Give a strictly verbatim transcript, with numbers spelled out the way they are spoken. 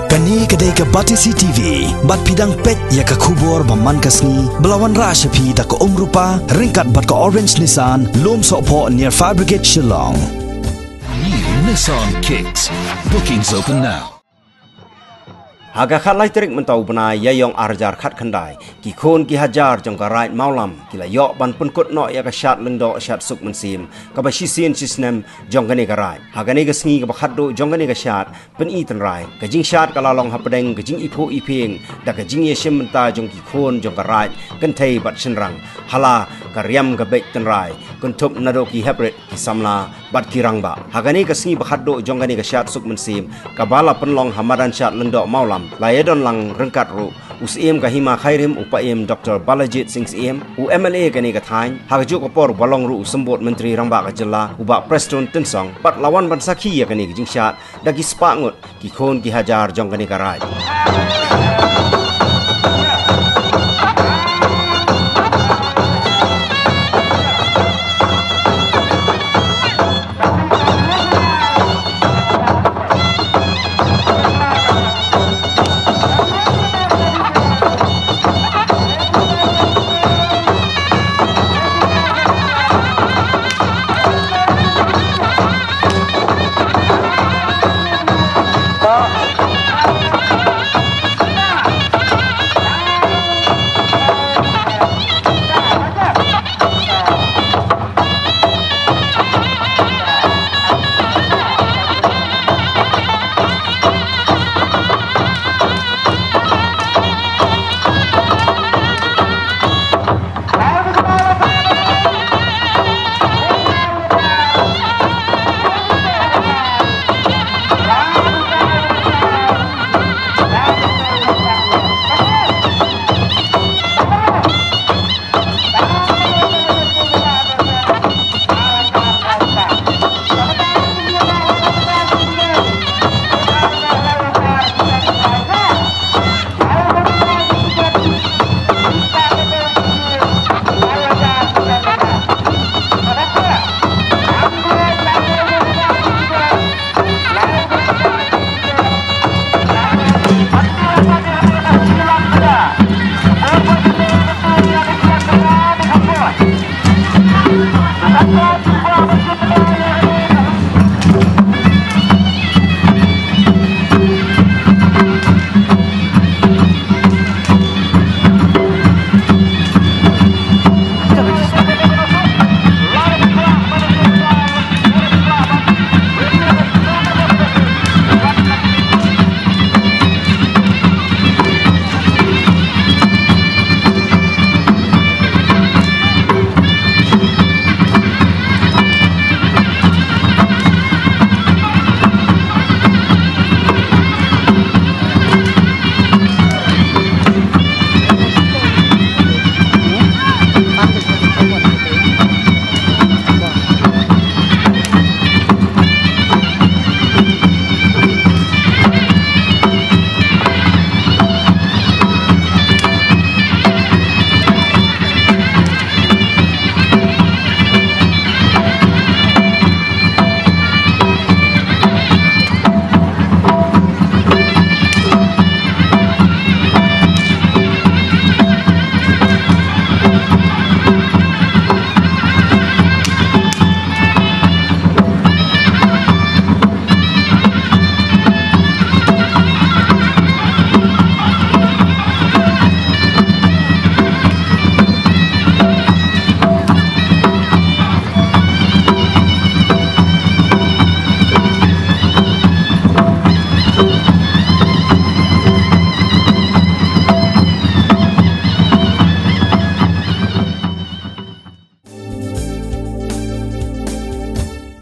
Kane ka dei ka Batesi T V, bad phi dang peit ïa ka khubor ba man ka sngi, ba la wanrah sha phi da ka Umrupa, ryngkat bad ka Orange Nissan, Lumsohphoh near Fire Brigade Shillong. New Nissan Kicks. Bookings open now. Ha ka khatlai tarik mynta u bnai Ïaïong arhajar khatkhyndai, ki khun ki hajar jong ka Raid Mawlam ki la ïoh ban pynkut noh ïa ka shad lyngdoh shad suk mynsiem kaba shisien shisnem jong kane ka Raid. Ha kane ka sngi kaba khatduh jong kane ka shad, pyni tynrai, ka jingshad ka la long hapdeng ka jingiphuh iphieng da ka jingïashim bynta jong ki khun jong ka Raid, kynthei bad shynrang, ha la ka riam ka beit tynrai, kynthup naduh ki heprit, ki samla bad ki rangbah. Ha kane ka sngi ba khatduh jong kane ka shad suk mynsiem kaba la pynlong ha madan shad lyngdoh Mawlam, la ïadon lang ryngkat ruh u Syiem ka Hima Khyrim, u Paiem Doktor Balajied Singh Syiem, u M L A kane ka thaiñ, ha kajuh ka por ba long ruh u Symbud Myntri Rangbah ka jylla, u Bah Prestone Tynsong, bad la wan ban sakhi ïa kane ka jingshad da ki spah ngut ki khun ki hajar jong kane ka Raid.